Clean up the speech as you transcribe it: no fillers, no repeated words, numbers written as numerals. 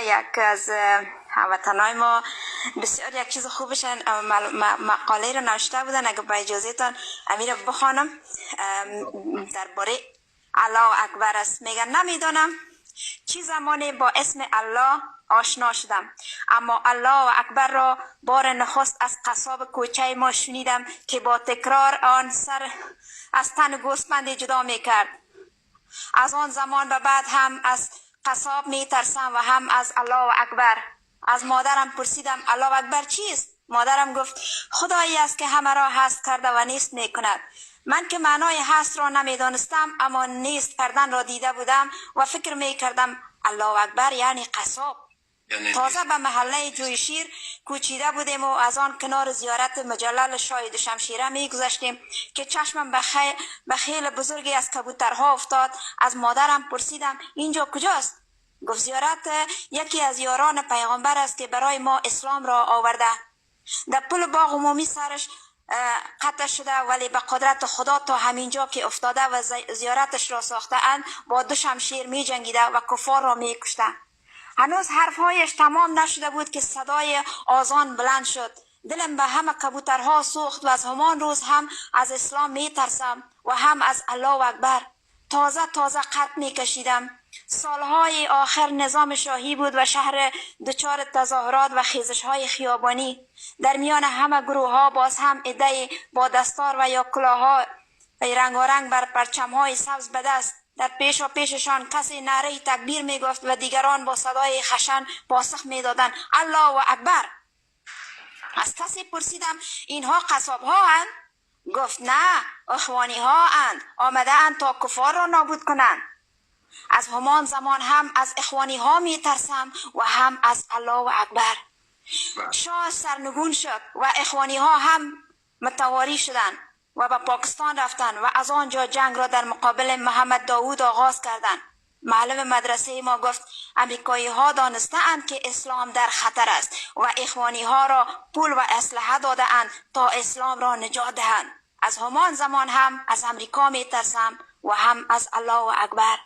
یک از هموطنای ما بسیار یک چیز خوبشن مقاله رو نوشته بودن، اگه با اجازه تان امیر بخوانم. درباره الله اکبر است. میگن نمیدانم چی زمانی با اسم الله آشنا شدم، اما الله اکبر را بار نخست از قصاب کوچه ما شنیدم که با تکرار آن سر از تن گوسفند جدا میکرد. از آن زمان به بعد هم از قصاب می ترسم و هم از الله اکبر. از مادرم پرسیدم الله اکبر چیست؟ مادرم گفت خدایی است که همه را هست کرده و نیست می کند. من که معنای هست را نمیدانستم، اما نیست کردن را دیده بودم و فکر می کردم الله اکبر یعنی قصاب. یعنی تازه به محله جویشیر کوچیده بودیم و از آن کنار زیارت مجلل شاه دوشمشیره می گذشتیم که چشمم به خیل بزرگی از کبوترها افتاد. از مادرم پرسیدم اینجا کجاست؟ گفت زیارت یکی از یاران پیغمبر است که برای ما اسلام را آورده. در پل باغ عمومی سرش قطع شده، ولی به قدرت خدا تا همینجا که افتاده و زیارتش را ساخته اند با دو شمشیر می جنگیده و کفار را می کشته. هنوز حرفهایش تمام نشده بود که صدای آذان بلند شد. دلم به همه کبوترها سوخت و از همان روز هم از اسلام می ترسم و هم از الله اکبر. تازه تازه قد می کشیدم. سالهای آخر نظام شاهی بود و شهر دچار تظاهرات و خیزش‌های خیابانی. در میان همه گروه ها باز هم عده‌ای با دستار و یا کلاه‌ها رنگارنگ بر پرچم‌های سبز به دست در پیش و پیششان کسی نعره تکبیر می گفت و دیگران با صدای خشن پاسخ می دادند الله اکبر. از کسی پرسیدم اینها قصاب ها اند؟ گفت نه، اخوانی ها اند، آمده اند تا کفار را نابود کنند. از همان زمان هم از اخوانی ها می ترسم و هم از الله اکبر. شاه سرنگون شد و اخوانی ها هم متواری شدند و به پاکستان رفتند و از آنجا جنگ را در مقابل محمد داوود آغاز کردند. معلم مدرسه ما گفت امریکایی ها دانسته اند که اسلام در خطر است و اخوانی ها را پول و اسلحه داده اند تا اسلام را نجات دهند. از همان زمان هم از امریکا می ترسم و هم از الله اکبر.